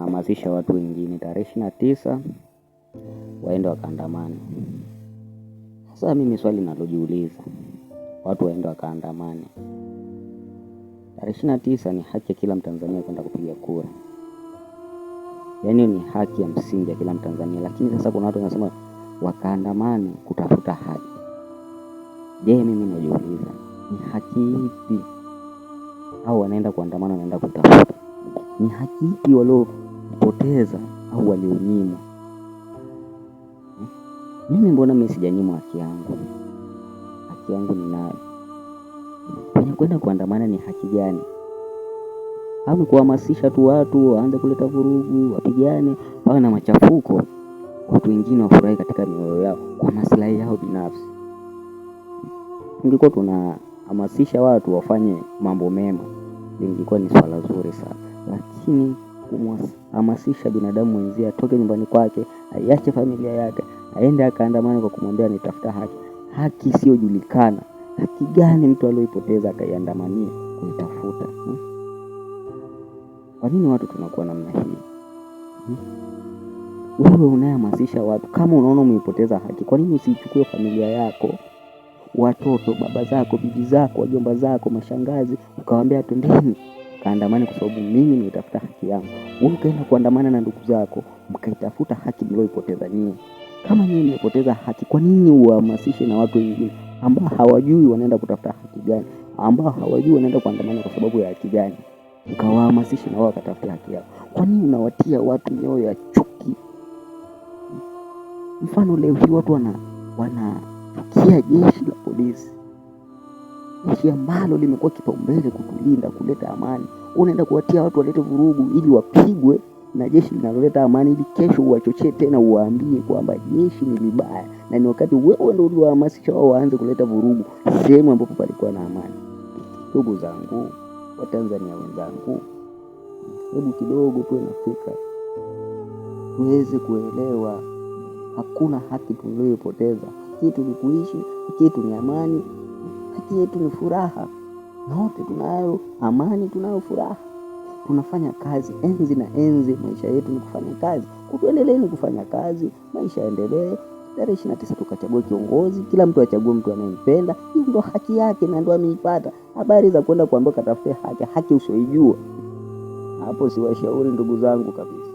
Wanahamasisha watu wengine tarehe 29 waende wakaandamane. Sasa mimi swali nalojiuliza, watu waende wakaandamane tarehe 29 ni haki ya kila Mtanzania kwenda kupiga kura, yaani ni haki ya msingi ya kila Mtanzania. Lakini sasa kuna watu wanasema wakaandamane kutafuta haki. Je, mimi najiuliza ni haki ipi au wanaenda kuandamana, wanaenda kutafuta ni haki ipi waliopoteza au walionyimwa? Mimi mbona mimi sijanyimwa haki yangu? Haki yangu ninayo. Kwenye kwenda kuandamana ni haki gani? Au ni kuhamasisha tu watu waanze kuleta vurugu, wapigane, wawe na machafuko, watu wengine wafurahi katika mioyo yao kwa maslahi yao binafsi. Ingekuwa tunahamasisha watu wafanye mambo mema, lingekuwa ni swala zuri sana, lakini kumhamasisha binadamu mwenzie atoke nyumbani kwake, aiache familia yake, aende akaandamana kwa kumwambia nitafuta haki, haki isiyojulikana. Haki gani mtu aliyoipoteza akaiandamania kuitafuta? Kwa nini watu tunakuwa namna hii? Wewe unayehamasisha watu, kama unaona umeipoteza haki, kwa nini usiichukue familia yako, watoto, baba zako, bibi zako, wajomba zako, mashangazi, ukawaambia twendeni kaandamane kwa sababu mimi nitafuta haki yangu. Wewe ukaenda kuandamana na ndugu zako mkaitafuta haki mlioipoteza nyinyi. Kama nyinyi mmepoteza haki, kwa nini uhamasishe na watu wengine ambao hawajui wanaenda kutafuta haki gani, ambao hawajui wanaenda kuandamana kwa sababu ya haki gani, ukawahamasishe na wao wakatafuta haki yao? Kwa nini unawatia watu mioyo ya chuki? Mfano leo hii watu wanachukia jeshi la polisi, jeshi ambalo limekuwa kipaumbele kutulinda, kuleta amani. Unaenda kuwatia watu walete vurugu ili wapigwe na jeshi linaloleta amani, ili kesho uwachochee tena, uwaambie kwamba jeshi ni libaya, na ni wakati wewe ndio uliwahamasisha wao waanze kuleta vurugu sehemu ambapo palikuwa na amani. Ndugu zangu, Watanzania wenzangu, hebu kidogo tuwe na fikra, tuweze kuelewa hakuna haki tuliyoipoteza. Haki yetu ni kuishi, haki yetu ni amani, haki yetu ni furaha, na wote tunayo amani, tunayo furaha. Tunafanya kazi enzi na enzi, maisha yetu ni kufanya kazi. Tuendeleeni kufanya kazi, maisha yaendelee. Tarehe 29 tukachagua kiongozi, kila mtu achague mtu anayempenda. Hiyo ndo haki yake na ndo ameipata. Habari za kwenda kuambia katafute haki, haki usioijua, hapo siwashauri ndugu zangu kabisa.